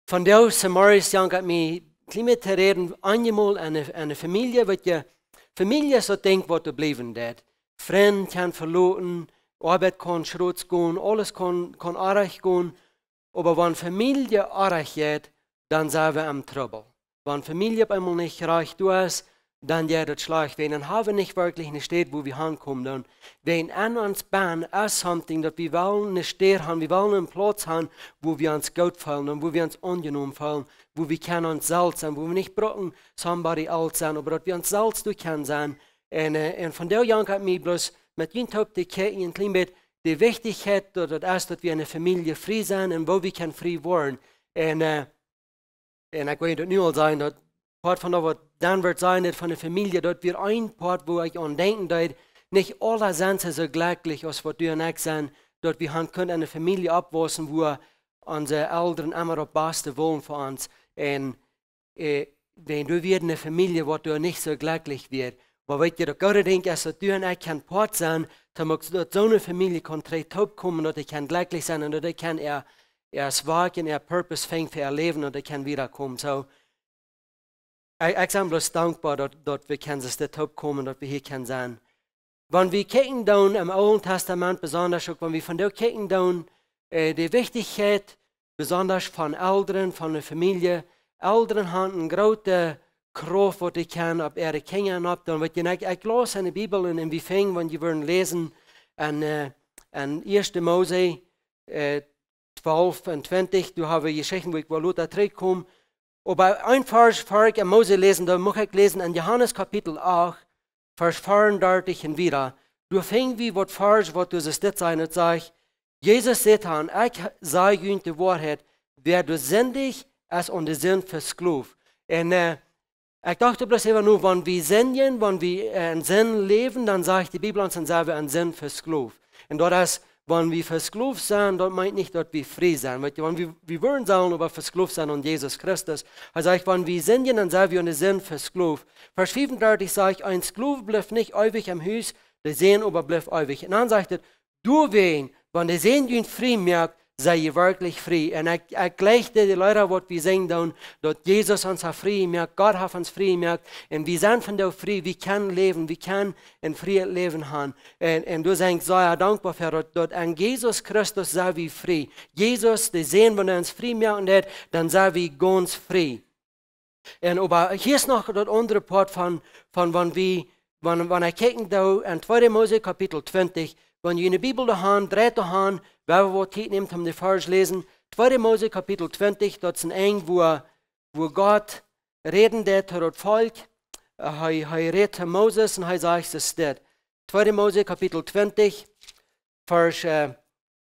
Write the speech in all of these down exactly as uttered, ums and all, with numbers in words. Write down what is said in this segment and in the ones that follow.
Vondoag zemorjes jankat mie kjlien bät to räden, eenjemol aun de, aun de Famielje, weet jie, Famielje es daut Dinkj, waut doa bliewen deit. Frind kjennen veloten, Oabeit kaun schrotz gonen, aules kaun, kaun oajch gonen. Oba wan Famielje oajch jeit, dan sent wie em Trubbel. Wan Famielje opp eemol nich rajcht doa es, dan jeit et schlajcht. Wie haben nich werkjlich eene Städ, wua wie hankomen dan. Wie en ons bennen es something, daut wie wellen eene Städ haben, wie wellen eenen Plauz haben, wua wie ons goot feelen un wua wie ons aunjenomen feelen, wua wie kjennen ons selfst sennen, wua wie nich brucken somebody else sennen, oba daut wie ons selfst uk kjennen sennen. Un, äh, un vondoag jankat mie bloos met junt toop to kjikjen, een kjlien bät, de Wichtichkjeit daut et es, daut wie en de Famielje frie sennen un woo wie kjennen frie woaren. Un, äh, un ekj well daut nu aul sajen, daut Poat von daut, waut dan woat sennen, daut von de Famielje, daut wia een Poat, wua ekj aun denkjen deed, nich aule sent soo jlekjlich aus waut du un ekj sent, daut wie haben kunnen en eene Famielje oppwaussen, wua onse Elren emma daut baste wullen fa ons. Un, äh, wan du wia en eene Famielje, waut doa nich soo jlekjlich wia. Oba weet jie, daut goode Dinkj es, daut du un ekj kjennen Poat sennen, daut uk, daut soone Famielje kaun trigj toopkomen, daut dee kjennen jlekjlich sennen un daut dee kjennen äa, äa Zweck un äa Purpose finjen fa äa Läwen un daut dee kjennen wieda komen. Soo, ekj, ekj sie bloos dankboa, daut, daut wie kjennen dit toopkomen, daut wie hia kjennen sennen. Wan wie kjikjen dan em Oolen Tastament, besonda uk wan wie vondoag kjikjen dan, äh, de Wichtichkjeit, besonda von Elren, von de Famielje. Elren haben eene groote Krauft, waut dee kjennen opp äare Kjinja oppdoonen. Weet jie, ekj, ekj laus en de Bibel un, un wie fungen, wan jie wudden läsen, en, äh, en Ieeschte Mose, äh, twalf un twintich, doa haben wie Jeschichten, wua ekj woa lota trigjkomen. Oba een Varsch, ver ekj en Mose läsen, dan mucht ekj läsen en Johanes Kapitel acht, Varsch veeaundartich un wieda. Doa finj wie waut Varsch, waut doa dit sajcht, daut sajcht, Jesus säd aun, ekj saj junt de Woarheit, wäa doa sindicht, es aun de Sind vesklooft. Un, äh, ekj docht bloos äwa nu, wan wie sindjen, wan wie, äh, en Sind läwen, dan sajcht de Bibel ons, dan sent wie en Sind vesklooft. Un daut es, wan wie vesklooft sent, daut meent nich, daut wie frie sent. Weet jie, wan wie, wie wudden sellen oba vesklooft sennen aun Jesus Christus. Hee sajcht, wan wie sindjen, dan sent wie aun de Sind vesklooft. Varsch veeaundartich sajcht, een Skloow blift nich eewich em Hus, de Sän oba blift eewich. Un dan sajcht et, doawäajen, wan de Sän junt frie moakt, sie jie werkjlich frie. Un ekj, ekj jlikj de, de Leeda, waut wie sinjen dan, daut Jesus ons haft frie jemoakt, Gott haft ons frie jemoakt, un wie sent vondoag frie, wie kjennen läwen, wie kjennen een frieet Läwen haben. Un, un doa sie ekj sea dankboa fa, daut, daut en Jesus Christus sent wie frie. Jesus, de Sän, wan hee ons frie moaken deed, dan sent wie gaunz frie. Un oba hia es noch daut aundre Poat von, von wan wie, wan, wan ekj kjikjen doo en Tweede Mose Kapitel twintich, wan jie en de Bibel doa han, dreit doa han, wie woaren waut Tiet nämen om de Varsch läsen. Tweede Mose Kapitel twintich, daut es een Enj, wua, wua Gott räden deed to daut Volkj. Äh, hee, hee rät to Moses un hee sajcht, es dit. Tweede Mose Kapitel twintich, Varsch, äh,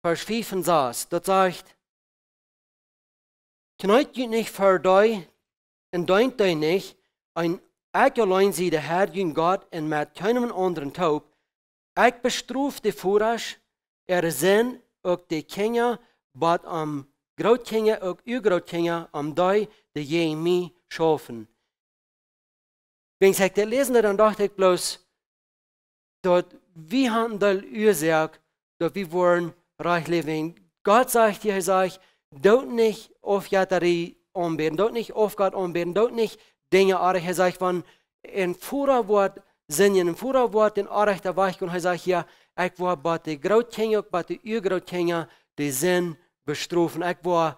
Varsch fief un sas. Daut sajcht, Kjneet junt nich ver dee un deent dee nich, un ekj auleen sie de Herr, jun Gott, un met kjeenem aundren toop. Ekj bestrof de Vodasch äare Sind, uk de Kjinja, bat aun Grootkjinja, uk Uagrootkjinja, aun dee, dee jäajen mie schaufen. Wan ekj dit läsen, dan docht ekj bloos, daut wie haben de Uasoak, daut wie woaren rajcht läwen. Gott sajcht hia, hee sajcht, doot nich Aufjettarie aunbäden, doot nich Aufgott aunbäden, doot nich Dinja oajch. Hee sajcht, wan een Voda woat sindjen, een Voda woat dän oajchten Wajch gonen, hee sajcht, jo, ekj woa bat de Grootkjinja, uk bat de Uagrootkjinja de Sind bestrofen. Ekj woa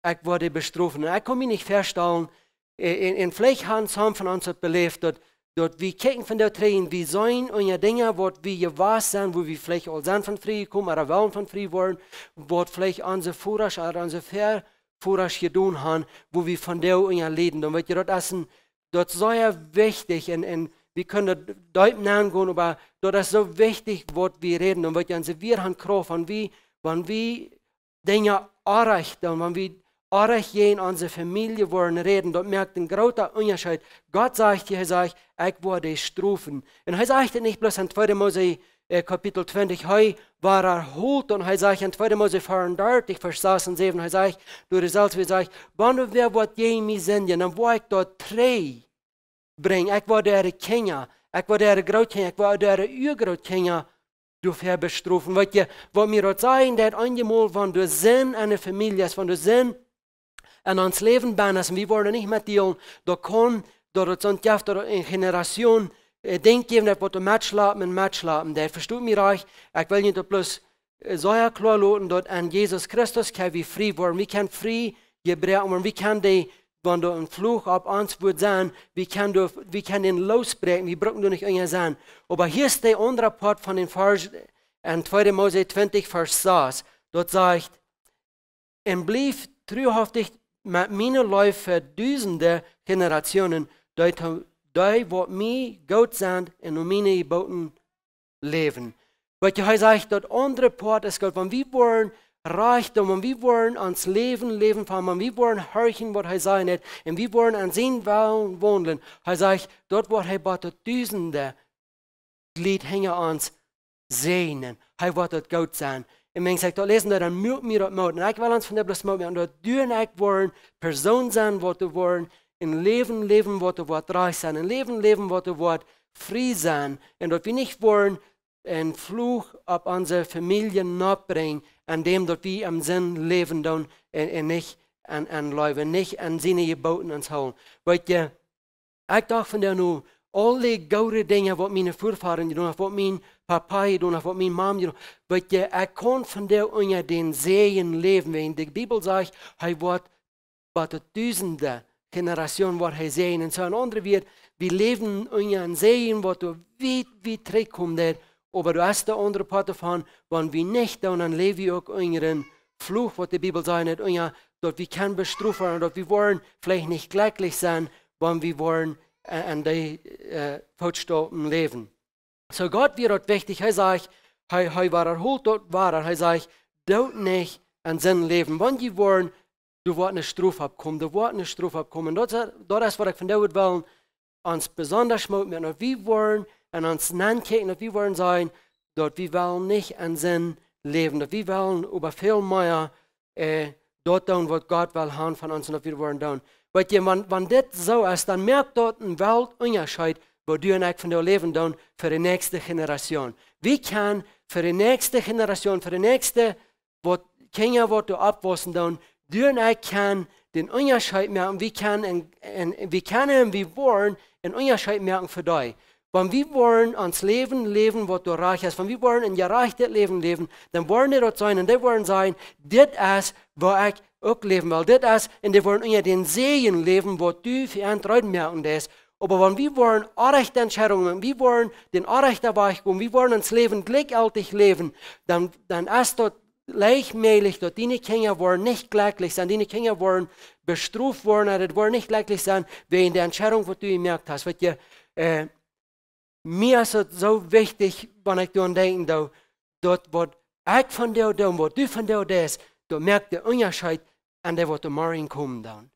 ekj woa dee bestrofen. Un ekj kaun mie nich väastalen, äh, un, un veleicht haben some von ons daut beläft, daut, daut wie kjikjen von doa trigj, wie sent unja Dinja, waut wie jewast sent, wua wie veleicht aul sent von frie jekomen, ooda wellen von frie woaren, waut veleicht onse Vodasch ooda onse Väavodasch jedonen haben, wua wie vondoag unja läden. Dan weet jie, daut es een, daut es sea wichtich un, un wie kjennen daut deep nengonen, oba daut es soo wichtich, waut wie räden. Dan weet jie, onse Wieed haben Krauft, wan wie, wan wie Dinja oajch doonen, wan wie oajch jäajen onse Famielje woaren räden, daut moakt een groota Unjascheet. Gott sajcht hia, hee sajcht, ekj woa dee strofen. Un hee sajcht et nich bloos en Tweede Mose, äh, Kapitel twintich, hee woat herholt un hee sajcht en Tweede Mose veeaundartich, Varsch sas un säwen, hee sajcht, doa es selfst, hee sajcht, wan wäa woat jäajen mie sindjen, dan woa ekj daut trigj brinjen. Ekj woa äare Kjinja, ekj woa äare Grootkjinja, ekj woa äare Uagrootkjinja doafäa bestrofen. Weet jie, waut mie daut sajen deit, eenjemol, wan doa Sind en de Famielje es, wan doa Sind en ons Läwen bennen es un wie woaren nich met dealen, daut kaun, daut et soont jeft, daut et eene Generation, äh, denkjt jeft, daut woat metschlapen un metschlapen. Daut, vestot mie rajcht, ekj well junt daut bloos, äh, sea kloa loten, daut en Jesus Christus kjenn wie frie woaren. Wie kjennen frie jebroaken woaren. Wie kjennen dee, wan doa een Fluch opp ons wudd sennen, wie kjennen doa, wie kjennen dän loosbräakjen. Wie brucken doa nich unja sennen. Oba hia es de aundre Poat von dän Varsch en tweede Mose twintich, Varsch sas. Daut sajcht: "Un blieft truhaftig met miene Leew fa dusende Generationen, dee to, dee waut mie goot sent un no miene Jeboten läwen." Weetst, hee sajcht, daut aundre Poat es goot, wan wie woaren rajcht doonen, wan wie woaren ons Läwen läwen von, wan wie woaren horchen, waut hee sajen deit, un wie woaren aun sienen Wellen waundlen. Hee sajcht, daut woat hee bat daut dusende Jlid hinja ons säajnen. Hee woat daut goot sennen. Un wan ekj daut läsen doo, dan muak mie daut Moot. Un ekj well ons von de bloos Moot moaken, daut du un ekj woaren Persoonen sennen, waut doa woaren een Läwen läwen, waut doa woat rajcht sennen. Een Läwen läwen, waut doa woat frie sennen. Un daut wie nich woaren een Fluch opp onse Famielje noppbrinjen, aun däm daut wie aum Sind läwen doonen un, un nich aun, aun Leew, nich aun siene Jeboten ons hoolen. Weetst, ekj docht von doa nu, aul dee goode Dinja, waut miene Väavodasch jedonen haft, waut mien Papa jedonen haft, waut miene Mame jedonen haft, weetst, ekj kaun von doa unja dän Säajen läwen, wan de Bibel sajcht, hee woat bat de dusende Generation woat hee säajnen. Un soo en aundre Wieed, wie läwen unja een Säajen, waut doa wiet, wiet trigjkomen deit, oba doa es de aundre Poat doavon, wan wie nich doonen, dan läw wie uk unja een Fluch, waut de Bibel sajcht, nich unja, daut wie kjennen bestroft woaren, daut wie woaren veleicht nich jlekjlich sennen, wan wie woaren, äh, aun dee, äh, Footstaupen läwen. Soo Gott wia daut wichtich, hee sajcht, hee, hee wadaholt daut wada, hee sajcht, doot nich aun Sind läwen, wan jie woaren, doa woat eene Strof oppkomen, doa woat eene Strof oppkomen. Daut es, daut es waut ekj von doa well ons besonda Moot moaken, daut wie woaren aun ons nenkjikjen, daut wie woaren sajen, daut wie wellen nich aun Sind läwen, daut wie wellen äwa väl mea, äh, daut doonen, waut Gott well haben von ons un daut wie woaren doonen. Weetst, wan, wan dit soo es, dan moakt daut een Weltunjascheet, woo du un ekj von doa läwen doonen, fa de näakjste Generation. Wie kjennen fa de näakjste Generation, fa de näakjste waut Kjinja waut doa oppwaussen doonen, du un ekj kjennen dän Unjascheet moaken, wie kjennen en, en, wie kjennen un wie woaren een Unjascheet moaken fa dee. Wan wie woaren ons Läwen läwen, waut doa rajcht es, wan wie woaren een jerajchtet Läwen läwen, dan woaren dee daut seenen un dee woaren sajen, dit es, woo ekj uk läwen well, dit es, un dee woaren unja dän Säajen läwen, waut du fa an reed moaken deist. Oba wan wie woaren orrajchte Entscheidungen, wie woaren dän orrajchten Wajch gonen, wie woaren ons Läwen jlikjjeltich läwen, dan, dan es daut leicht mäajlich, daut diene Kjinja woaren nich jlekjlich sennen, diene Kjinja woaren bestroft woaren, daut woaren nich jlekjlich sennen, wäajen de Entscheidunk, waut du jemoakt hast. Weetst, äh, mie es et soo wichtich, wan ekj doaraun denkjen doo, daut waut ekj von doa doo, waut du von doa deist, daut moakt dän Unjascheet aun dee, waut doa morjen komen doonen.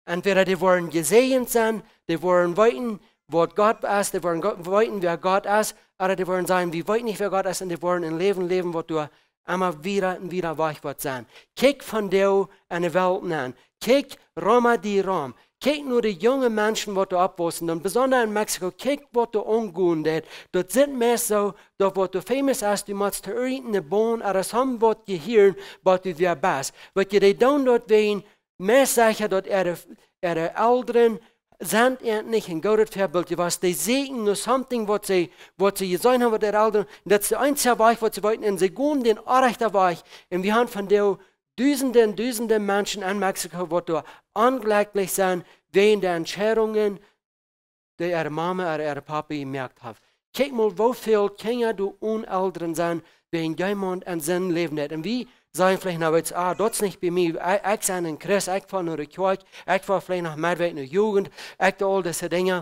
Entwäda dee woaren jesäajent sennen, dee woaren weeten, waut Gott es, dee woaren Gott, weeten, wäa Gott es, ooda dee woaren sajen, wie weeten nich, wäa Gott es, un dee woaren een Läwen läwen, waut doa emma wada un wada wajch woat sennen. Kjikj von doa aun de Welt nenn. Kjikj rom die rom. Kjikj no de junge Menschen, waut doa oppwaussen, dan besonda en Mexiko, kjikj, waut doa aungonen deit. Daut sent meist soo, daut waut doa famous es, du motst to irjent eene Baan ooda soo waut jehieren, waut du wada best. Weetst, dee doonen daut wäajen meist secha, daut äare, äare Elren sent an nich een goodet Väabilt jewast. Dee sieekjen no something, waut see, waut see jeseenen haben, waut äare Elren, daut es de eensje Wajch, waut see weeten, un see gonen dän orrajchten Wajch. Un wie haben von doa dusende un dusende Menschen en Mexiko, waut doa onjlekjlich sent, wäajen de Entscheidungen, dee äare Mama ooda äare Papa jemoakt haft. Kjikj mol, woo väl Kjinja doa one Elren sent, wäajen jemaunt aun Sind läwen deit. Un wie sajen veleicht, na, weetst, ah, daut es nich bie mie. Ekj, ekj sie een Christ, ekj foa no de Kjoakj, ekj foa veleicht noch mea wiet no Jugend, ekj doo aul dise Dinja.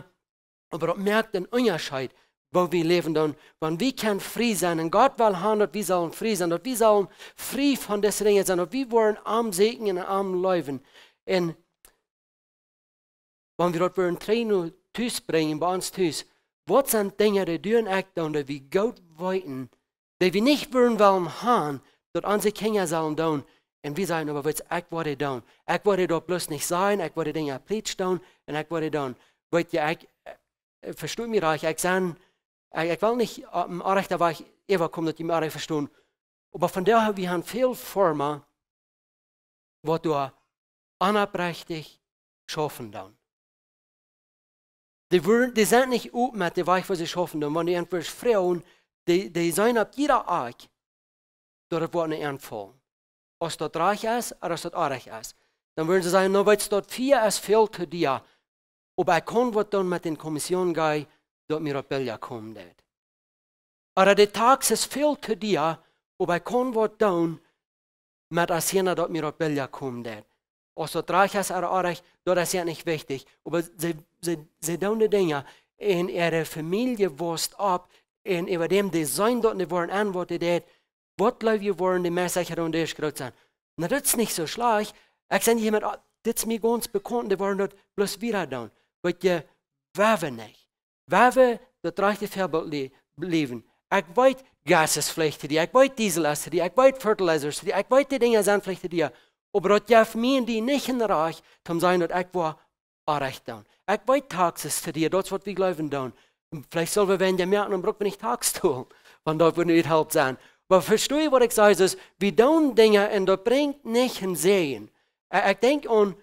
Oba daut moakt een Unjascheet, woo wie läwen doonen, wan wie kjennen frie sennen. Un Gott well haben, daut wie sellen frie sennen, daut wie sellen frie von dise Dinja sennen, daut wie woaren am sieekjen un am leewen. Un wan wie daut wudden trigj no Tus brinjen, bie ons tus, waut sent Dinja, dee du un ekj doonen, dee wie goot weeten, dee wie nich wudden wellen haben, daut onse Kjinja sellen doonen, un wie sajen, oba weetst, ekj woa dee doonen. Ekj woa dee daut bloos nich sajen, ekj woa dee Dinja plietsch doonen, un ekj woa dee doonen. Weetst, ekj, äh, vestot mie rajcht, ekj sie, ekj, ekj well nich opp een orrajchten Wajch äwakomen, daut jie mie orrajcht vestonen. Oba von doa, wie haben väl Formen, waut doa onoprechtich schaufen doonen. Dee, wurden, dee sent nich op met de Wajch, woo see schaufen doonen. Wan du eenfach froagst, dee, dee sent opp jieda Akj, daut et woat nich aunfaulen. Aus daut rajcht es, ooda aus daut orrajcht es. Dan wudden see sajen: "Na, weetst, daut Fia es väl too dia. Oba ekj kaun waut doonen met dän Kommission-Guy, daut mie daut billja komen deit. Ooda de Tax es väl too dia, oba ekj kaun waut doonen met Hacienda, daut mie daut billja komen deit. Aus daut rajcht es ooda orrajcht, daut es je nich wichtich." Oba see, see, see doonen de Dinja. Un äare Famielje wost opp. Un äwa däm, dee seenen daut, dee woaren aun waut dee deit. Waut jleew jie, woaren de meist secha aun dee groot sennen? Na, daut es nich soo schlajcht. Ekj sie nich met, ah, dit es mie gaunz bekaunt, dee woaren daut bloos wieda doonen. Weetst, wie woaren nich. Wie woaren daut rajchte Väabilt lie-, bliewen. Ekj weet, Gas es veleicht too dia. Ekj weet, Diesel es too dia. Ekj weet, Fertilizer es too dia. Ekj weet, dee Dinja sent veleicht too dia. Oba daut jeft mie un die nich daut Rajcht, om to sajen daut ekj woa orrajcht doonen. Ekj weet, Tax es too dia, daut es waut wie jleewen doonen. Veleicht sell wie, wan jie moaken, dan bruck wie nich Tax tolen, wan daut wudd nich Help sennen. Oba vestonen, waut ekj saj, es, wie doonen Dinja un daut brinjt nich een Säajen. Ä-, ekj denkj aun,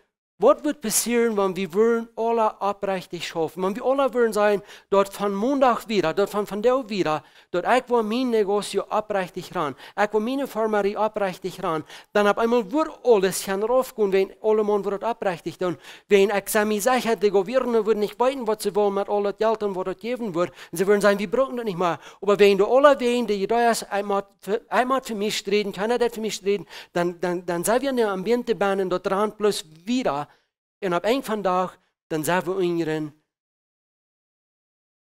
waut wudd passieren, wan wie wudden aula oprechtich schaufen? Wan wie aula wudden sajen, daut von Mondach wieda, daut von vondoag wieda, daut ekj woa mien Negocio oprechtich rannen. Ekj woa miene Farmarie oprechtich rannen. Dan opp eemol wudd aules gonen raufgonen, wan aulemaun wudd daut oprechtich doonen. Wan ekj sie mie secha, de Gobierno wudden nich weeten, waut see wellen met aul daut Jelt un waut daut jäwen wudd. Un see wudden sajen, wie brucken daut nich mea. Oba wan doa aula, wan de Judäa es, ekj mott fa, ekj mott fa mie strieden, kjeena deit fa mie strieden, dan, dan, dan sent wie en dän Ambiente bennen, daut rant bloos wieda. Un opp een Dach, dan sent wie unjeren,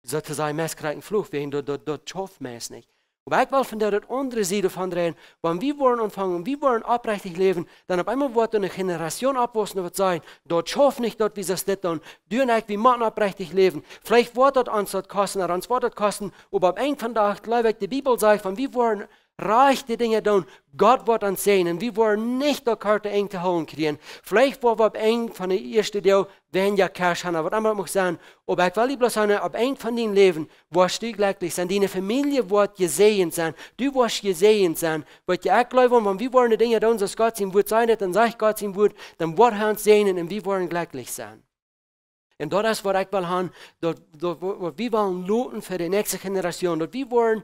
soo to sajen, meist kjrieen Fluch, wäajen daut, daut, daut schauft meist nich. Oba ekj well von de aundre Sied von räden, wan wie wudden aunfangen, wie wudden oprechtich läwen, dan opp eemol woat eene Generation oppwaussen, waut sajen, daut schauft nich, daut wie soo dit doonen. Du un ekj, wie motten oprechtich läwen. Veleicht woat daut ons daut kosten, ooda ons woat daut kosten, oba opp een Dach, jleew ekj, de Bibel sajcht, wan wie wudden rajchte Dinja doonen, Gott woat ons säajnen. Wie wudden nich daut korte Enj to hoolen kjrieen. Veleicht woa wie opp een von de ieeschte Doag weinja Cash haben, waut emma daut mucht sennen. Oba ekj well die bloos sajen, opp een Enj von dien Läwen woascht du jlekjlich sennen. Diene Famielje woat jesäajent sennen. Du woascht jesäajent sennen. Weetst, ekj jleew, wan wie wudden de Dinja doonen, soo aus Gott sien Wuat sajcht, dan sajcht Gott sien Wuat, dan woat hee ons säajnen un wie wudden jlekjlich sennen. Un daut es waut ekj well haben, daut, daut, waut, waut wie wellen loten fa de näakjste Generation, daut wie wudden,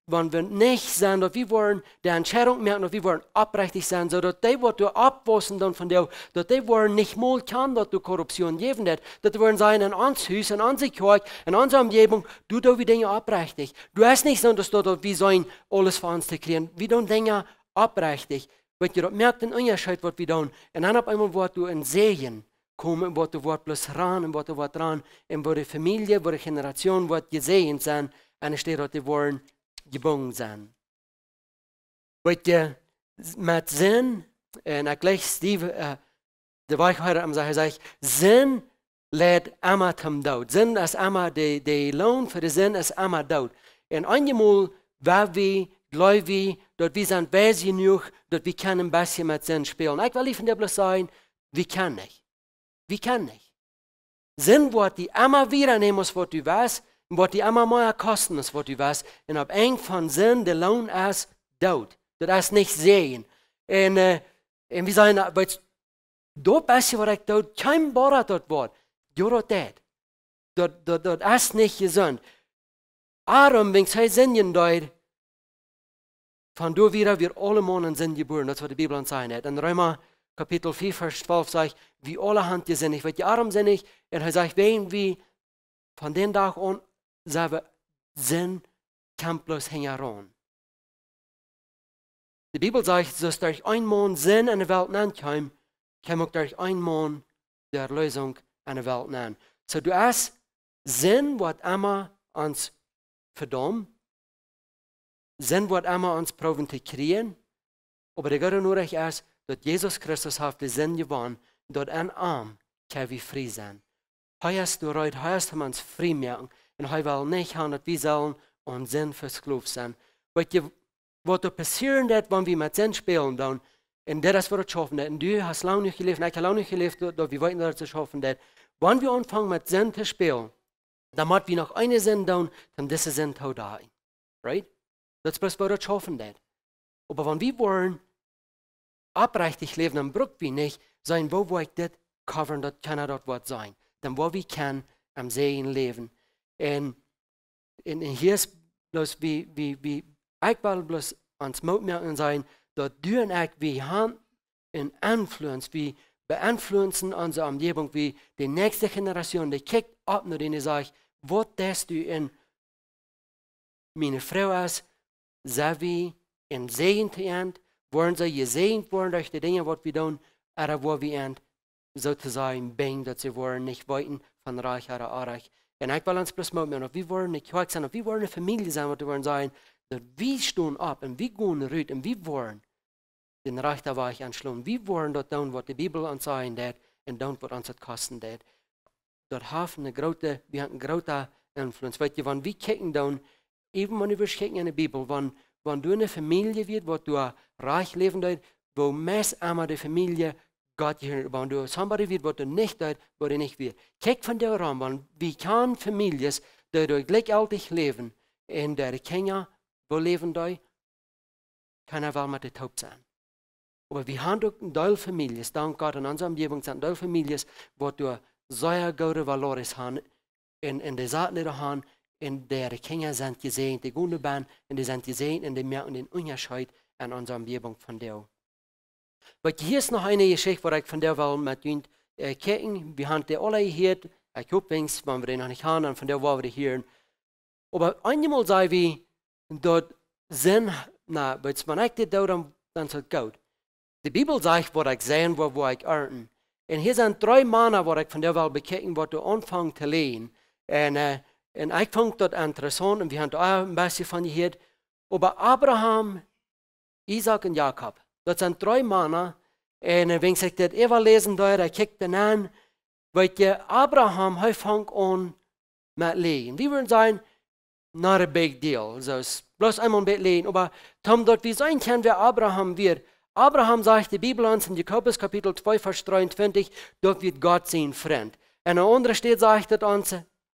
wan wie nich sent, daut wie wudden de Entscheidunk moaken, daut wie wudden oprechtich sennen, soo daut dee, waut doa oppwaussen dan von die, daut dee wudden nich mol kjanen, daut doa Korruption jäwen deit, daut dee wudden sajen, en ons Hus, en onse Kjoakj, en onse Omjäwunk, doa doo wie Dinja oprechtich. Daut es nich soo, daut, daut, daut wie sent, aules fa ons to kjrieen. Wie doonen Dinja oprechtich. Weetst, daut moakt een Unjascheet, waut wie doonen. Un dan opp eemol woat doa een Säajen komen, waut doa woat bloos rannen, waut doa woat rannen, un woo de Famielje, woo de Generation woat jesäajent sennen, enne Städ daut dee wudden jebungen sennen. Weetst, met Sind, un ekj jlikj Steve, ä, de Wajchhäaja, hee sajcht, hee sajcht, Sind leit emma toom Doot. Sind es emma, de, de Loon fa de Sind es emma Doot. Un eenjemol, wan wie, jleew wie, daut wie sent wies jenuach, daut wie kjennen een bät met Sind spälen. Ekj well die von de bloos sajen, wie kjennen nich. Wie kjennen nich. Sind woat die emma wieda nämen aus waut du west, un woat die emma mea kosten aus waut du west. Un opp Enj von Sind, de Loon es Doot. Daut es nich Säajen. Un, ä, un wie sajen, ä, weetst, daut bät waut ekj doo, kjeen Boda daut woat. Jo, daut deit. Daut, daut, daut es nich jesunt. Adam, wan hee sindjen deed, von doa wieda wia aulemaun en Sind jebuaren. Daut es waut de Bibel ons sajcht. En Reema Kapitel vea, Varsch twalf sajcht, wie aula haben jesindicht. Weetst, Adam sindicht, un hee sajcht, wan wie von dän Dach aun, sent wie Sind, kjemt bloos hinjaraun. De Bibel sajcht, soo aus derch een Maun Sind enne Welt nenkjeem, kjeem uk derch een Maun de Erlösung enne Welt nenn. Soo, daut es Sind, waut emma ons vedaumt, Sind, waut emma ons proowen to kjrieen, oba de goode Norecht es, daut Jesus Christus haft de Sind jewonnen, daut en am kjenn wie frie sennen. Hee es doa rut, hee es om ons frie moaken, un hee well nich haben, daut wie sellen aun Sind vesklowt sennen. Weetst, waut doa passieren deit, wan wie met Sind spälen doonen, un daut es waut et schaufen deit. Un du hast lang jenuach jeläft, un ekj hab lang jenuach jeläft, daut, daut wie weeten, daut et schaufen deit. Wan wie aunfangen met Sind to spälen, dan mott wie noch eene Sind doonen, om dise Sind to decken. Right? Daut es bloos waut et schaufen deit. Oba wan wie wudden oprechtich läwen, dan bruck wie nich seenen, woo woa ekj dit coveren, daut kjeena daut woat seenen. Dan woa wie kjennen aum Säajen läwen. Un, un, un hia es bloos, wie, wie, wie, ekj well bloos ons Moot moaken un sajen, daut du un ekj, wie haben een Influence, wie beeinflussen onse Omjäwunk, wie de näakjste Generation, dee kjikjt opp no dän un sajcht: "Waut deist du?" Un miene Froag es: Sent wie een Säajen to an? Woaren see jesäajent woaren derch de Dinja, waut wie doonen, ooda woa wie an, soo to sajen, binjen, daut see woaren nich weeten von rajcht ooda orrajcht? Un ekj well ons bloos Moot moaken, daut wie woaren nich Kjoakj sennen, daut wie woaren eene Famielje sennen, waut wie woaren sajen, daut wie stonen opp un wie gonen rut un wie woaren dän rajchten Wajch aunschlonen. Wie woaren daut doonen, waut de Bibel ons sajen deit, un doonen, waut ons daut kosten deit. Daut haft eene groote, wie haben eene groote Influence. Weetst du, wan wie kjikjen doonen, even wan wie kjikjen enne Bibel, wan, wan du enne Famielje wieescht, waut du rajcht läwen deist, woo meist emma de Famielje Gott jehieet, wan du somebody wieescht, waut du nich deist, woo du nich wieescht. Kjikj von doa rom, wan wie kjennen Famieljes, dee doa jlikjjeltich läwen, un de Kjinja, woo läwen dee? Kjeena well met dee toop sennen. Oba wie haben uk een Deel Famieljes, dank Gott, en onse Omjäwunk sent een Deel Famieljes, waut doa sea goode Valores haben, un, un de Sachen, dee doa haben, un de Kjinja sent jesäajent, dee gonen bennen, un dee sent jesäajent, un dee moaken dän Unjascheet en onse Omjäwunk von doa. Oba hia es noch eene Jeschicht, waut ekj von doa well met junt, äh, kjikjen. Wie haben dee aule jehieet, ekj hop, wan wie dee noch nich haben, dan von doa woa wie dee hieren. Oba eenjemol saj wie, daut sent, na, weetst, wan ekj dit doo, dan, dan es daut goot. De Bibel sajcht, waut ekj seien, woo, woo ekj arnten. Un hia sent dree Mana, waut ekj von doa well bekjikjen, waut doa aunfangen to läajen. Un, äh, un ekj funk daut interessaunt, un wie haben doa een bät von jehieet. Oba Abraham, Isaak un Jakob, daut sent dree Mana. Un, äh, wan ekj dit äwaläsen deed, ekj kjikj dan aun, weetst du, Abraham, hee funk aun met läajen. Wie wudden sajen, not a big deal. Soo es bloos eemol een bät läajen. Oba toom daut wie seenen kjennen, wäa Abraham wia. Abraham, sajcht de Bibel ons en Jakobus Kapitel twee, Varsch dreeuntwintich, daut wia Gott sien Frint. Un aun eene aundre Städ sajcht et ons,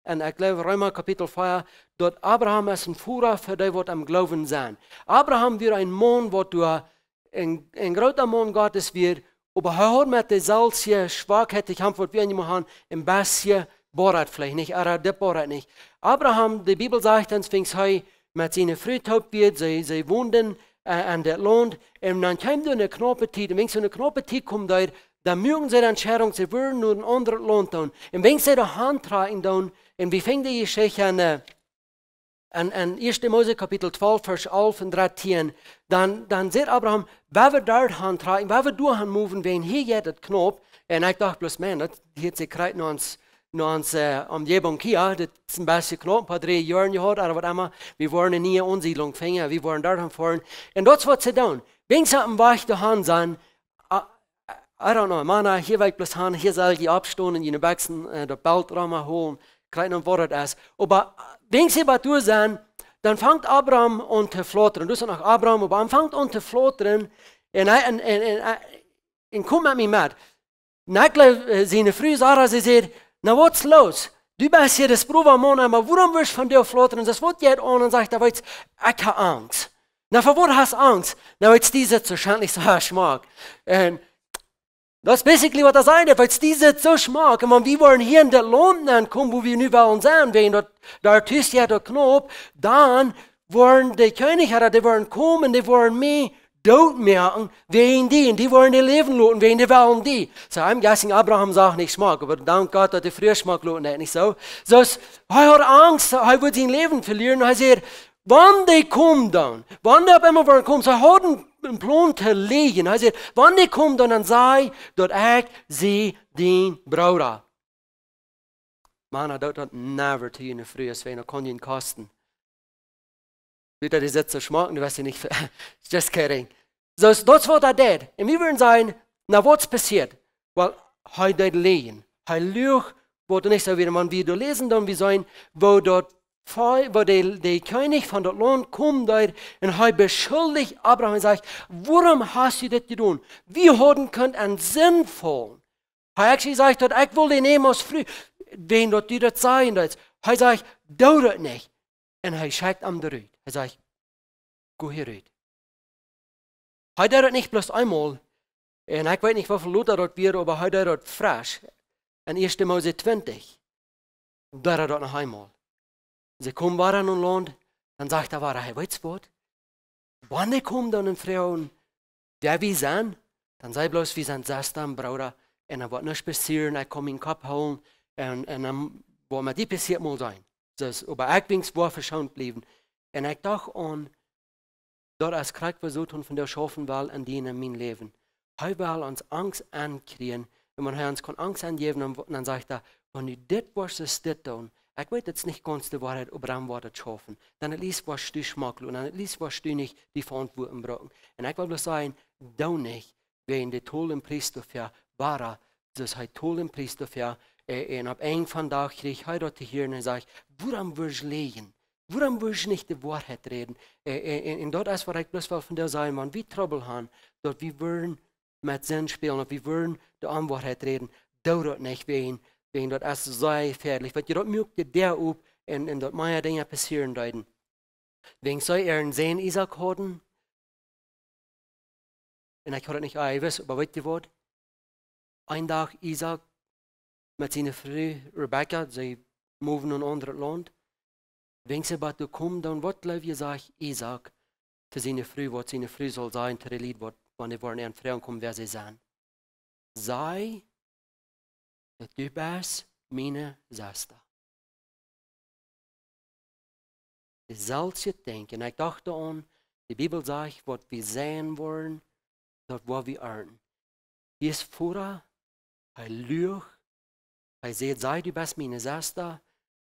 un ekj jleew Reema Kapitel vea, daut Abraham es een Väabilt fa dee, waut aum Gloowen sent. Abraham wia een Maun, waut doa een, een groota Maun Gottes wia, oba hee haud met de selwje Schwakheit to kjamfen, waut wie eenjemol haben, een bät borat veleicht nich, ooda de borat nich. Abraham, de Bibel sajcht ons, wiels hee met siene Fru toop wia, see, see wonden, äh, en daut Launt, un dan kjeem doa eene knaupe Tiet, un wan doa eene knaupe Tiet kjeem, dan, dan muaken see de Entscheidunk, see wudden no een aundret Launt gonen. Un wan see doa hantrakjen dan, un wie finjen dee Jeschicht en, äh, en, en Ieeschte Mose Kapitel twalf, Varsch alf un dartieen, dan, dan sajcht Abraham: "Wan wie doa hantrakjen, wan wie doa han moven, wan hia jeit et knaup." Un ekj docht bloos: "Maun, daut hia es krakjt no ons, no ons, äh, Omjäwunk hia, dit es een bät knaup, een poa dree Joa jehaut, ooda waut emma, wie woaren eene niee Aunsiedlunk finjen, wie woaren doa han foaren." Un daut es, waut see doonen. Wan see oppem Wajch doa han sent, I, I don't know, Mana, hia well ekj bloos han, hia sell jie oppstonen, june Bekjsen, äh, daut Belt rom holen, krakjt no waut et es. Oba, äh, wan see bat doa sent, dan fangt Abraham aun to flautren. Daut es noch Abraham, oba hee fangt aun to flautren. Un hee, un, un, un, un kjemt met mie met. Un ekj jleew, äh, siene Fru Sara, see säd: "Na, waut es los? Du best hia de Proowamaun, oba wuarom woascht du von doa flautren?" Soo waut jeit aun un sajcht: "Weetst, ekj hab Angst." "Na, fa waut hast Angst?" "Na, weetst, dee sitt soo schmock." Un daut es basically, waut hee säd, "Weetst, dee sitt soo schmock. Un wan wie woaren hia en daut Launt aunkomen, wua wie nu wellen sennen, wan daut doa tus jeit, daut knaup, dan woaren de Kjennichs, ooda dee woaren komen, dee woaren mie doot moaken wäajen die, un dee woaren die läwen loten wäajen dee wellen die." Soo, I'm guessing Abraham sach nich schmock, oba dank Gott, daut de Fru schmock loten deed, nich soo? Soo, hee haud Angst, hee wudd sien Läwen velieren. Hee säd: "Wan dee komen dan, wan dee opp eemol woaren komen", soo, hee haud een, een Plon to läajen. Hee säd: "Wan dee komen dan, dan saj, daut ekj sie dien Brooda." Mana, daut, daut never to june Frues, wan daut kaun junt kosten. Daut dee sitt soo schmock, du weetst nich, just kidding. Soo, daut es, waut hee deed. Un wie wudden sajen: "Na, waut es passieet?" Well, hee deed läajen. Hee luag, waut nich soo wia, wan wie doa läsen, dan wie seenen, woo daut Volkj, woo de, de Kjennich von daut Launt komen deed, un hee beschuldicht Abraham un sajcht: "Wuarom hast du dit jedonen? Wie hauden kunt en Sind faulen." Hee actually sajcht daut: "Ekj wull dee nämen aus Fru, wan daut du daut sajen deist." Hee sajcht: "Doo daut nich." Un hee schekjt am rut. Hee sajcht: "Go hia rut." Hee deed daut nich bloos eemol. Un ekj weet nich woo väl lota daut wia, oba hee deed daut fresch. En Ieeschte Mose twintich, deed hee daut noch eemol. See komen wada no Launt, dan sajcht hee wada: "Hey, weetst waut? Wan dee komen dan un froagen, wäa wie sent, dan saj bloos, wie sent Sesta un Brooda, un dan woat nuscht passieren, ekj kaun mienen Kopp hoolen, un, un dan, waut met die passieet, mott sennen." Soo, oba ekj wenigstens woa veschoont bliewen. Un ekj docht aun, daut es krakjt waut Soton vondoag schaufen well en dien un mien Läwen. Hee well ons Angst aunjäwen, un wan hee ons kaun Angst aunjäwen, dan, dan sajcht hee: "Wan du dit woascht, es dit doonen. Ekj weet, daut es nich gaunz de Woarheit, oba dan woat et schaufen. Dan at least woascht du schmock loten, dan at least woascht du nich dee Veauntwuatunk brucken." Un ekj well bloos sajen, doo nich wäajen de Tol un Pries doafäa, wada, soo aus hee Tol un Pries doafäa, äh, un opp Enj von Dach kjrieech hee daut to hieren un säd: "Wuarom woascht läajen? Wuarom woascht nich de Woarheit räden?" Äh, äh, un, un daut es waut ekj bloos well vondoag sajen, wan wie Trubbel haben, daut wie wudden met Sind spälen, daut wie wudden de Onwoarheit räden, doo daut nich, wäajen, wäajen daut es sea jefäadlich. Wiels daut muak de Däa op un, un daut mea Dinja passieren deeden. Wäajen see äaren Sän Isaak hauden, un ekj haud et nich aul jewist, oba weetst du waut? Een Dach Isaak met siene Fru Rebekka, see moven no een aundret Launt. Wan see bat doa komen, dan waut jleew jie sajcht Isaak to siene Fru, waut siene Fru saul sajen to de Lied, waut, wan dee woaren aun froagen komen, wäa see sent? Saj, daut du best miene Sesta. Daut selwje Dinkj. Un ekj docht doaraun, de Bibel sajcht, waut wie seien woaren, daut woa wie arnten. Hia es Voda, hee luagt, hee sajcht: "Saj, du best miene Sesta",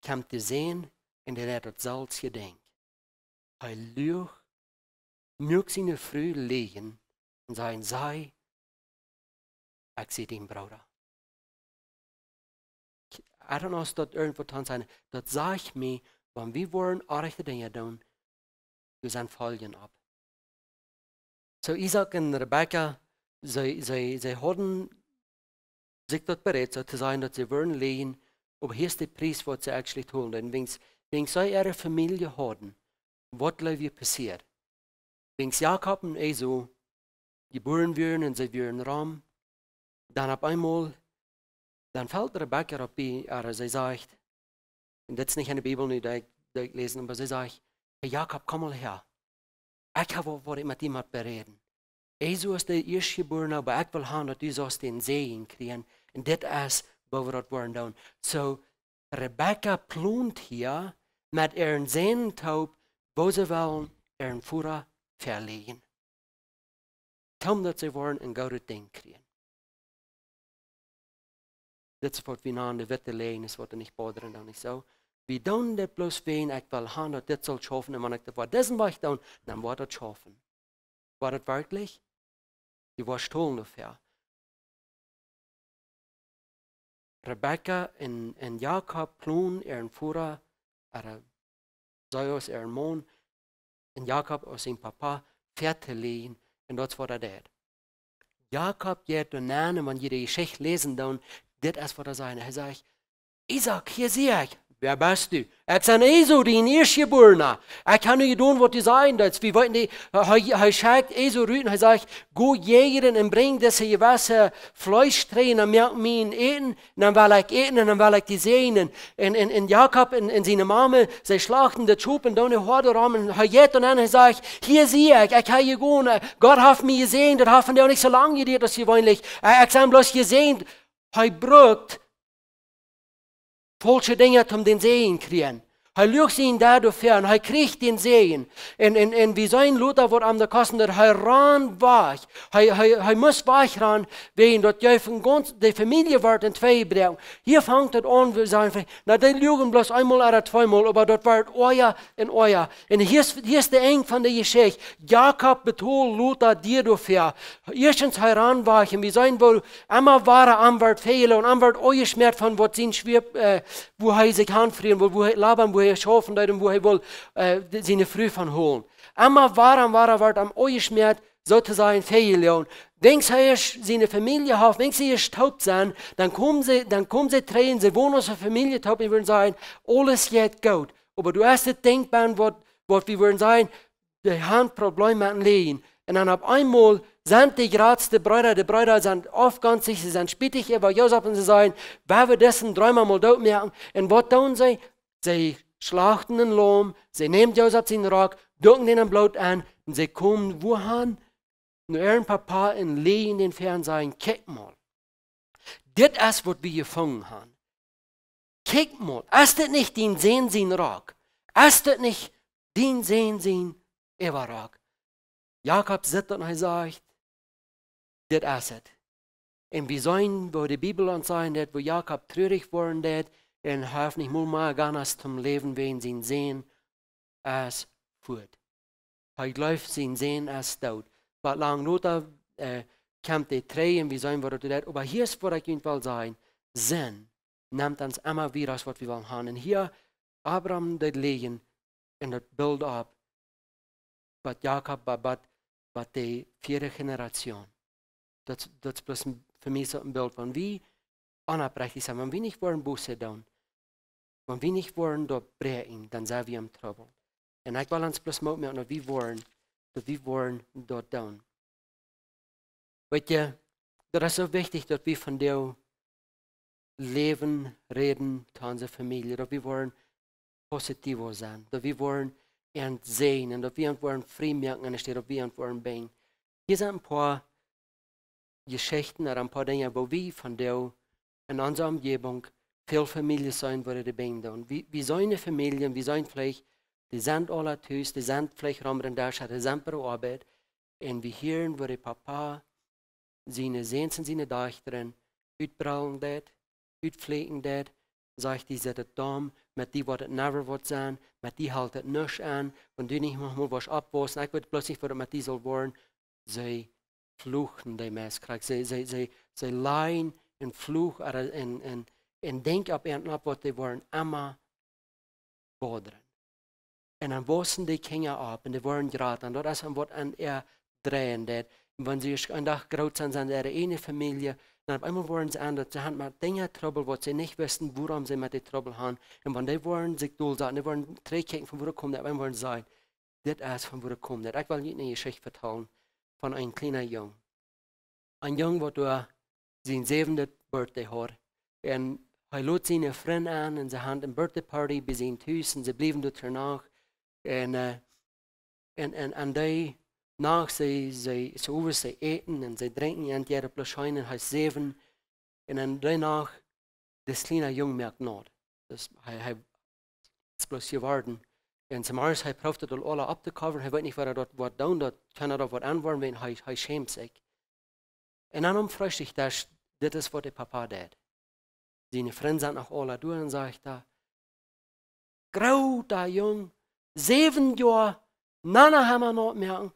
kjemt de Sän un dee deit daut selwje Dinkj. Hee luagt, muak siene Fru läajen un sajcht: "Saj, ekj sie dien Brooda." Ekj weet nich aus daut irjentwaut aun sennen, daut sajcht mie, wan wie woaren oaje Dinja doonen, doa sent Foljen opp. Soo Isaak un Rebekka, see, see, see hauden sikj daut bereit, soo to sajen, daut see wudden läajen, oba hia es de Pries, waut see actually tolden. Un wan, wan see äare Famielje hauden, waut jleew jie passieed? Wan Jakob un Esau jebuaren wieren un see wieren rom, dan opp eemol, dan felt Rebekka opp bie äa, see sajcht, un dit es nich en de Bibel nu, daut ekj, daut ekj läs, oba see sajcht: "Hey Jakob, komm mol häa. Ekj hab waut, waut ekj met die mott beräden. Esau es de Ieeschtjebuarne, oba ekj well haben, daut du saust dän Sän kjrieen. Un dit es, woo wie daut woaren doonen." Soo, Rebekka plont hia met äaren Sän toop, woo see wellen äaren Voda veläajen, toom daut see woaren een goodet Dinkj kjrieen. Dit es waut wie nanen de witte Läajen, es waut doa nich bodren deit, nich soo? Wie doonen dit bloos wäajen ekj well haben, daut dit saul schaufen, un wan ekj daut opp disen Wajch doo, dan woat daut schaufen. Woat et werkjlich? Dee woat stolen doafäa. Rebekka un, un Jakob plonten äaren Voda, äa, see aus äaren Maun, un Jakob aus sien Papa, veläajen, un daut es waut hee deed. Jakob jeit doa nenn, un wan jie de Jeschicht läsen, dan, dit es waut hee sajcht. Hee sajcht: "Isaak, hia sie ekj." "Wäa best du?" "Ekj sie Esau, dien Ieeschtjebuarna. Ekj hab nu jedonen waut du sajen deetst." Wie weeten nich, hee, hee schekjt Esau rut un hee sajcht: "Go jäajen un brinj dise jewesse Fleeschstreek un moak mie Äten, dan well ekj äten un dan well ekj die säajnen." Un, un, un Jakob un, un siene Mame, see schlachten daut Schop un doonen de Hoad rom un hee jeit doa nenn un hee sajcht: "Hia sie ekj, ekj hab jegonen. Gott haft mie jesäajent, daut haft vondoag nich soo lang jedieet aus jeweenlich. Ekj, ekj sie bloos jesäajent." Hee brukt faulsche Dinja, om dän Säajen kjrieen. Hee luagt sikj doa doafäa un hee kjricht dän Säajen. Un, un, un wie seenen lota waut am daut kosten deed, hee rand wajch. Hee, hee, hee must wajchrannen, wäajen daut jeef een gaunz, de Famielje wort en twee jebroaken. Hia fangt et aun, wie sajen, na, dee luagen bloos eemol ooda tweemol, oba daut wort oaja un oaja. Un hia es, hia es de Enj von de Jeschicht. Jakob betolt lota doafäa. Ieeschtens, hee rand wajch un wie seenen, woo emma wada am wort väl un am wort aunjeschmäat von waut sien Schwiepa, äh, woo hee sikj aunfrieen wull, woo hee, Laban, woo hee schaufen deed un woo hee wull, äh, de, siene Fru von holen. Emma wada un wada wort am aunjeschmäat, soo to sajen, väl. Wan hee ieescht siene Famielje haft, wan see ieescht toop sent, dan komen see, dan komen see trigj, see wonen aus eene Famielje toop un wudden sajen: "Aules jeit goot." Oba du hast et denkjboa, waut, waut wie wudden sajen, dee haben Probleme met een Läwen. Un dan opp eemol sent de jratste Breeda, de Breeda sent aufgonstich, see sent spietich äwa Josef un see sajen: "Woa wie disen Dreema mol dootmoaken?" Un waut doonen see? See schlachten een Laum, see nämen Josef sienen Rock, dukjen dän en Bloot aun un see komen wua han? No äaren Papa un läajen dän väa un sajen: "Kjikj mol, dit es waut wie jefungen han. Kjikj mol, es dit nich dien Sän sien Rock? Es dit nich dien Sän sien Äwarock?" Jakob sitt daut un hee sajcht: "Dit es et." Un wie seenen, woo de Bibel ons sajen deit, woo Jakob trurich woaren deit un hee haft nich mol mea Ganas toom läwen wäajen sien Sän es fuat. Hee jleeft, sien Sän es doot. Waut lang lota, äh, kjemt hee trigj un wie seenen, waut daut deit. Oba hia es waut ekj junt well sajen: Sind nemt ons emma wada aus waut wie wellen han. Un hia Abraham deed läajen un daut built opp, waut Jakob, waut, waut, waut de vieede Generation. Daut, daut es bloos een, fa mie soo een Bilt. Wan wie onopprechtich sent, wan wie nich woaren Buße doonen, wan wie nich woaren doa bräakjen, dan sent wie em Trubbel. Un ekj well ons bloos Moot moaken, daut wie woaren, daut wie woaren daut doonen. Weetst, daut es soo wichtich, daut wie vondoag Läwen räden to onse Famielje, daut wie woaren positivo sennen, daut wie woaren an säajnen, daut wie an woaren frie moaken, enne Städ daut wie an woaren binjen. Hia sent een poa Jeschichten, ooda een poa Dinja, woo wie vondoag en onse Omjäwunk väl Famieljes seenen, woo dee binjen doonen. Wie, wie seenen Famieljes, wie seenen veleicht, dee sent aula tus, dee sent veleicht rom dän Desch, dee sent bie de Oabeit. Un wie hieren, woo de Papa siene Säns un siene Dajchta utbrellen deit, utflieekjen deit, sajcht: "Dee sent domm, met die woat et never waut sennen, met die helt et nuscht aun, wan du nich mol woascht oppwaussen, ekj weet bloos nich, waut et met die saul woaren." See fluchen dee meist krakjt. See, see, see, see lajen een Fluch, ooda een, een, een Dinkj opp an opp, waut dee woaren emma bodren. Un dan waussen dee Kjinja opp un dee woaren jrata. Un daut es dan waut an äa dreien deit. Un wan see ieescht een Dach groot sent, sent see äare ieejne Famielje. Dan opp eemol woaren see aun, daut see han met Dinja Trubbel, waut see nich wisten, wuarom see met dee Trubbel han. Un wan dee woaren sikj dol saten, dee woaren trigjkjikjen, von wua daut kjemt, opp eemol woaren see sajen: "Dit es von wua daut kjemt." Ekj well junt eene Jeschicht vetalen von een kjliena Jung. Een Jung, waut doa sien säwende Birthday haud. Un hee lod siene Frind aun un see han eene Birthday Party bie sien Tus un see bliewen doa Nacht. Un, äh, un, un, un dee Nacht, see, see, see, owes see äten un see drinkjen un jie bloos scheen un hee es säwen. Un dan dee Nacht, dis kjliena Jung moakt naut. Daut hee, hee es bloos jeworden. Un zemorjes, hee proowt daut aul aula opptocovern, hee weet nich, waut hee doa woat doonen, daut kaun hee doa waut aunwoaren, wiels hee, hee schämt sikj. Un dan aum Freestikjdesch, dit es waut de Papa deit. Siene Frind sent noch aula doa un sajcht hee: "Groota Jung, säwen Joa, nana hama naut moaken.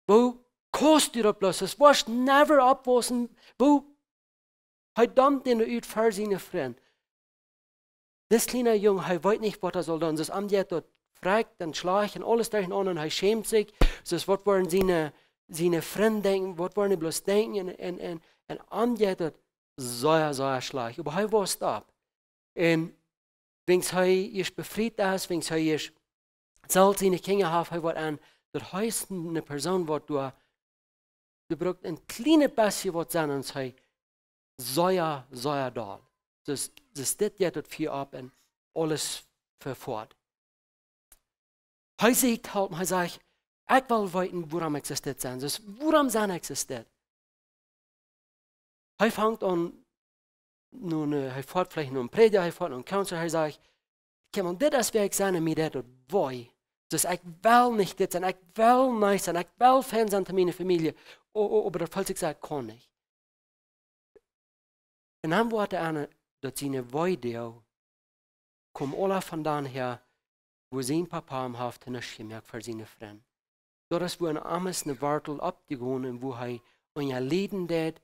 Woo kaust du daut bloos? Du woascht never oppwaussen. Woo?" Hee domt dän ut ver siene Frind. Dis kjliena Jung, hee weet nich, waut hee saul doonen. Soo es am jeit daut frakjt un schlajcht un aules derchenaunda un hee schämt sikj. Soo es, waut woaren siene, siene Frind denkjen, waut woaren dee bloos denkjen? Un, un, un, un am jeit daut sea, sea schlajcht. Oba hee wausst opp. Un wiels hee ieescht befriet es, wiels hee ieescht selfst siene Kjinja haft, hee woat aun, daut hee es eene Persoon, waut doa, doa brukt een kjlienet bät waut sennen un see sea, sea doll. Soo es, soo es dit jeit daut Fia opp un aules vefoat. Hee sajcht, help, hee sajcht: "Ekj well weeten, wuarom ekj soo dit sie. Soo es, wuarom sie ekj soo dit?" Hee fangt aun, nu, nu, hee foat veleicht no een Prädja, hee foat no een Counselor, hee sajcht: "Kjikj mol, dit es wäa ekj sie, un mie deit daut wee. Soo es, ekj well nich dit sennen, ekj well nich sennen, ekj well fein sennen to miene Famielje. O, o, oba daut felt sikj soo, ekj kaun nich." Un dan woat hee aun, daut siene Weedoag kjemt aula von doa häa, woo sien Papa am haft nuscht jemoakt fa siene Frind. Daut es, woo en am es eene Wartel oppjegonen un woo hee unja lieden deit,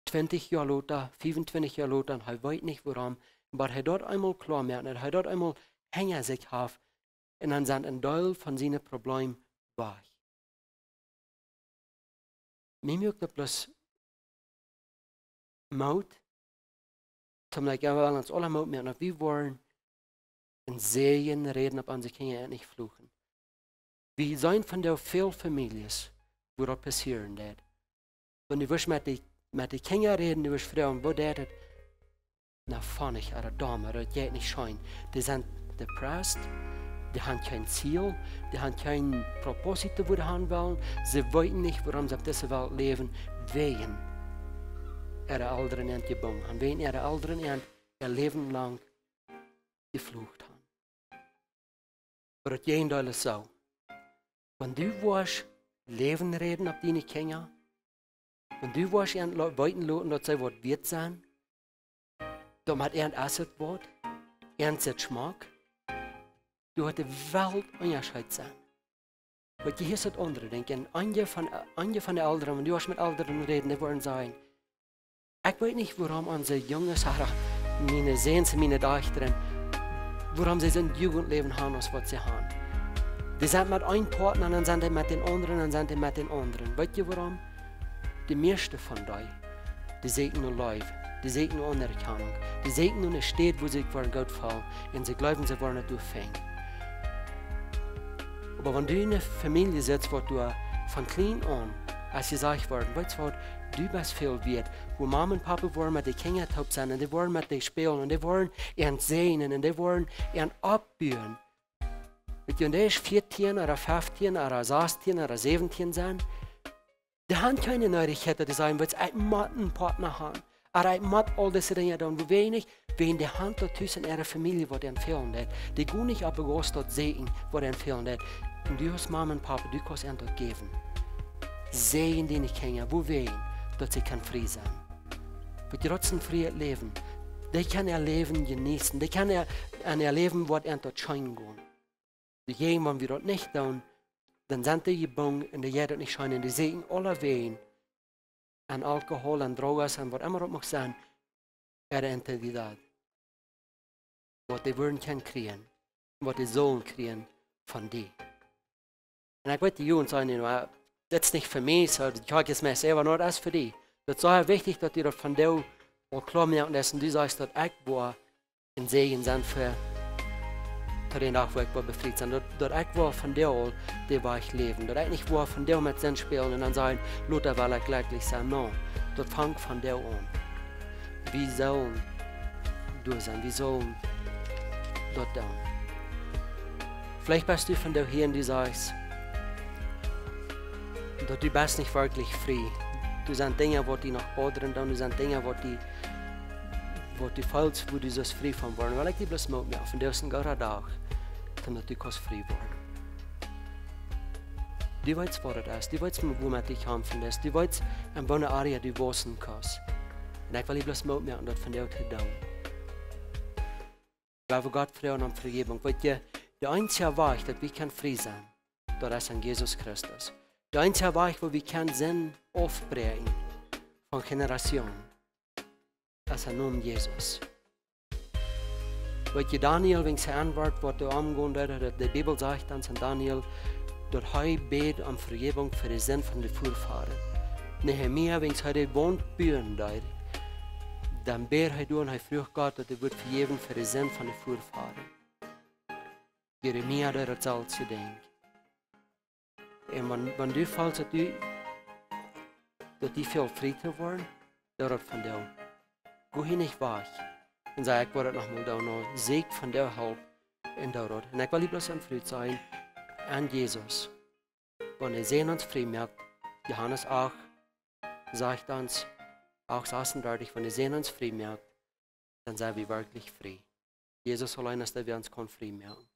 twintich Joa lota, fiefuntwintich Joa lota, un hee weet nich wuarom, oba hee daut eemol kloa moakt, daut hee daut eemol hinja sikj haft, un dan sent een Deel von siene Probleemen wajch. Mie moakt daut bloos Moot, toom daut ekj well ons aula Moot moaken, daut wie woaren een Säajen räden opp onse Kjinja un nich fluchen. Wie seenen vondoag väl Famieljes, woo daut passieren deed. Wan du wurscht met de, met de Kjinja räden, du wurscht froagen: "Woo deed et?" "Na, fon ekj, ooda domm, ooda daut jeit nich scheen." Dee sent depressed, dee han kjeen Ziel, dee han kjeen Propósito, wua dee han wellen. See weeten nich, wuarom see opp dise Welt läwen, wäajen äare Elren an jebungen han, wäajen äare Elren an äa Läwen lang jeflucht han. Oba daut Jäajendeel es soo. Wan du woascht Läwen räden opp diene Kjinja, wan du woascht an lo-, weeten loten, daut see waut wieet sent, daut met an es et waut, an es et schmock, du woascht de Welt unjascheet sennen. Waut je hia es daut aundre, denkj, un eenje von, eenje von de Elren, wan du woascht met Elren räden, dee woaren sajen: "Ekj weet nich, wuarom onse Junges, ooda miene Säns un miene Dajchta, wuarom see soon Jugendläwen han aus waut see han. Dee sent met een Partner, dan sent dee met dän aundren, dan sent dee met dän aundren. Weet jie wuarom? De mieeschte von dee, dee sieekjen no Leew, dee sieekjen no Aunerkjanunk, dee sieekjen no eene Städ, wua see sikj woaren goot feelen, un see jleewen, see woaren et doa finjen." Oba wan du en eene Famielje sitst, waut doa von kjlien aun, aus jesajcht woat: "Weetst waut, du best väl wieet," wua Mama un Papa woaren met de Kjinja toop sennen, un dee woaren met dee spälen, un dee woaren an säajnen, un dee woaren an oppbuen. Weetst du, wan dee es vieetieen ooda feftieen ooda sastieen ooda säwentieen sent, dee han kjeene Needichkjeit, daut dee sajen: "Weetst, ekj mott een Partner han, ooda ekj mott aul dise Dinja doonen." Woo weinichs, wäajen dee han daut tus en äare Famielje, waut an fälen deit. Dee gonen nich opp de Gauss daut sieekjen, waut an fälen deit. Un du aus Mama un Papa, du kaust an daut jäwen. Säajen diene Kjinja, woo wäajen, daut see kjennen frie sennen. Waut jratsen frie Läwen. Dee kjennen äa Läwen jeneeten. Dee kjennen äa, en äa Läwen waut an daut scheen gonen. Dee jäajen, wan wie daut nich doonen, dan sent dee jebungen un dee jeit daut nich scheen un dee sieekjen aulawäajen en Alkohol, en Drogas, en waut emma daut mucht sennen, äare Identität. Waut dee wudden kjennen kjrieen, waut dee sullen kjrieen von die. Un ekj weet, de Jugend sajen nu: "Ah, daut es nich fa mie, soo, de Kjoakj es mie selfst, nä, daut es fa die." Daut es sea wichtich, daut du daut vondoag aul kloa moaken deist un du sajchst, daut ekj woa een Säajen sennen fa, fa dän Dach, wua ekj woa befriet sennen. Daut, daut ekj woa vondoag aul dän Wajch läwen. Daut ekj nich woa vondoag met Sind spälen un dan sajen: "Lota well ekj jlekjlich sennen." Nä, daut fangt vondoag aun. Wie sellen doa sennen, wie sellen daut doonen. Veleicht best du vondoag hia un du sajchst, daut du best nich werkjlich frie. Doa sent Dinja, waut die noch bodren doonen, doa sent Dinja, waut die, waut du feelst, wua du sust frie von woaren. Well ekj die bloos Moot moaken, vondoag es een gooda Dach, daut du kaust frie woaren. Du weetst, waut daut es, du weetst, wua du met die kjamfen deist, du weetst, en woone Area du waussen kaust. Un ekj well die bloos Moot moaken, daut vondoag to doonen. Wie wellen Gott froagen om Vejäwunk. Weetst du, de eensje Wajch, daut wie kjennen frie sennen, daut es en Jesus Christus. De eensje Wajch, woo wie kjennen Sind aufbräakjen von Generationen, es em Nomen Jesus. Weetst du, Daniel, wan see aunwort, waut doa aunjeit, daut de Bibel sajcht ons en Daniel, daut hee bäd om Vejäwunk fa de Sind von de Väafoaren. Nehemia, wan hee de Waunt buen deed, dan bäd hee doa un hee fruach Gott, daut hee wudd vejäwen fa de Sind von de Väafoaren. Jeremia deed daut selwje Dinkj. Un wan, wan du feelst, daut du, daut du väl frie to woaren, doo daut vondoag. Go hia nich wajch un saj: "Ekj woa daut noch mol doonen." Nä, sieekj vondoag Help un doo daut. Un ekj well die bloos een Versprieekjen sajen aun Jesus. Wan de Sän ons frie moakt, Johanes acht, sajcht ons, acht sasundartich, wan de Sän ons frie moakt, dan sent wie werkjlich frie. Jesus auleen es dee, waut ons kaun frie moaken.